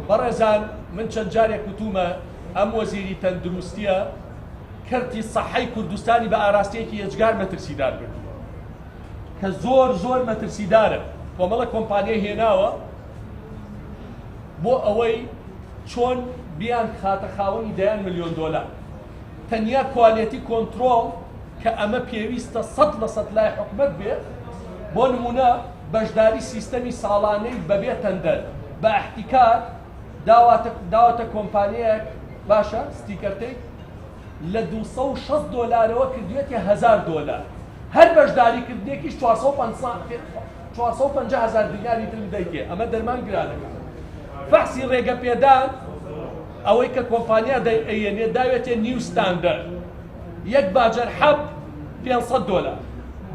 بەڕێزان من چەند جارێک وتومە ئەم وەزیری تەندروستیە کەرتی سەحەی کوردستانی بە ئاراستەیەکی یەجگار مەترسیدار بردووە کە زۆر زۆر مەترسیدارە. کۆمەڵە کۆمپانیای هێناوە بۆ ئەوەی چۆن بیان خاتە خاوەنی دەیان ملیۆن دۆلار. تەنیا quality control کە ئەمە پێویستە 100% لای حکومەت بێت، بۆ نمونە بەشداری سیستەمی ساڵانەی بەبێ تەندەر بە احتکار داوەتە کۆمپانیایەک، باشە sticker tape لە 260 دۆلارەوە کردوێتە 1000 دۆلار، هەر بەشداری کردنێکیش 450 هەزار دیناری تر بدەیتێ. ئەمە دەرمان گرانەکە. فەحسی ڕێگە پێدان ئەوەی کە کۆمپانیا دەیەنێ داوێتێ new standard، یەک باجەر حەب 500 دۆلار،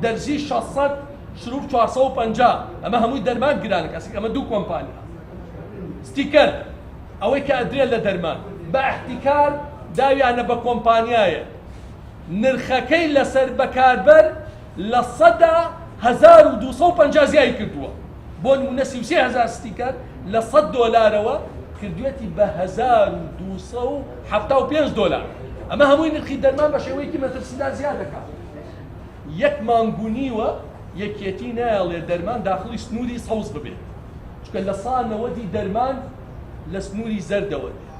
دەرزی 600، شروب 450. ئەمە هەمووی دەرمان گرانە کەسی. ئەمە دوو کۆمپانیا. ستیکەر ئەوەی کە ئەدرێت لە دەرمان بە احتیکار داویانە بە کۆمپانیایە، نرخەکەی لەسەر بەکاربەر 1250% زیای کردووە. بۆ نمونە 33 هەزار ستیکەر لە 100 دۆلارەوە کردوێتی بە 1275 دۆلار. ئەمە هەمووی نرخی دەرمان بە شێوەیەکی مەترسیدار زیاد دەکات. یەک مانگ و نیوە یەکێتی نایەڵێ دەرمان داخڵی سنووری سەوز ببێت، چونکە 90% دەرمان لە سنووری زەردەوە دێت.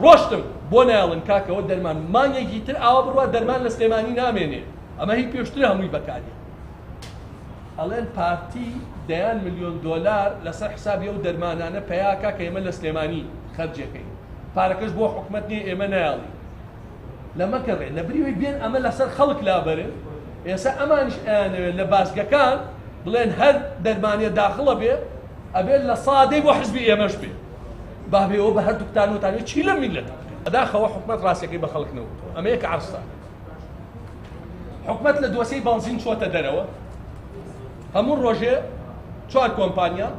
ڕۆشتم بۆ نایەڵن کاکەوە دەرمان، مانگێکی تر ئاوا بڕوا دەرمان لە سلێمانی نامێنێ. ئەمە هی پێشتر هەمووی بەکارێ. ئەڵێن پارتی دەیان ملیۆن دۆلار لەسەر حسابی ئەو دەرمانانە پەیاکا کە ئێمە لە سلێمانی خەرجەکەین، پارەکەش بۆ حکومەت نییە، ئێمە نایەڵین. لەمە گەڕێ لە بریوەی بێن ئەمە لەسەر خەڵک لابەرن. ئێستا ئەمانیش ئەیانەوێت لە بازگەکان بڵێن هەر دەرمانێ داخڵە بێ ئەبێت لە سادەی بۆ حزبی ئێمەش بێ. بابێەوە بە هەردووکتان وتانێ چی لەم میللەتە بکەن؟ بەداخەوە حکومەت ڕاستیەکەی بە خەڵک نەوتووە. ئەمە یەک عەرزە. حکومەت لە دۆسیەی بەنزین چۆتە دەرەوە. هەموو ڕۆژێ چوار کۆمپانیا،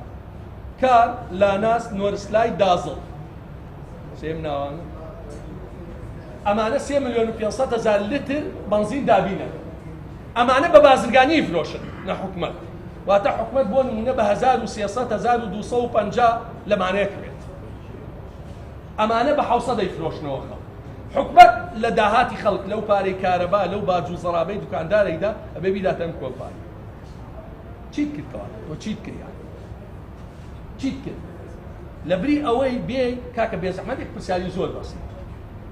کار، لاناس، نۆرسلای، دازڵ، سێم ناوانە، ئەمانە 3 میلیۆن و 500 هەزار لتر بەنزین دابینە. ئەمانە بە بازرگانی فرۆشن نە حکومەت. واتە حکومەت بۆ نمونە بە 1300، 1250 لەمانەیە کرێت، ئەمانە بە 600 دەیفرۆشنەوە خەڵک. حکومەت لە داهاتی خەڵک، لەو پارەی کارەبا، لەو باج و زەرابەی دوکاندارێکدا ئەبێ بیداتە ئەم کۆمپانیا. چیت کرد کەواتە تۆ؟ چیت کرد یان چیت کرد؟ لەبری ئەوەی بێ کاکە بێزەحمەتێک پرسیاری زۆر بەسیط،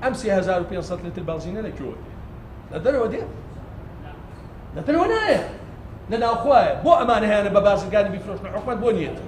ئەم 3500 لتر بەنزینە لە کوێوە دێ؟ لە دەرەوە دێ؟ لە دەرەوە نایە، لە ناوخوایە. بۆ ئەمانە هەیانە بە بازرگانی بیفرۆشن؟ حکومەت بۆ نیەتی؟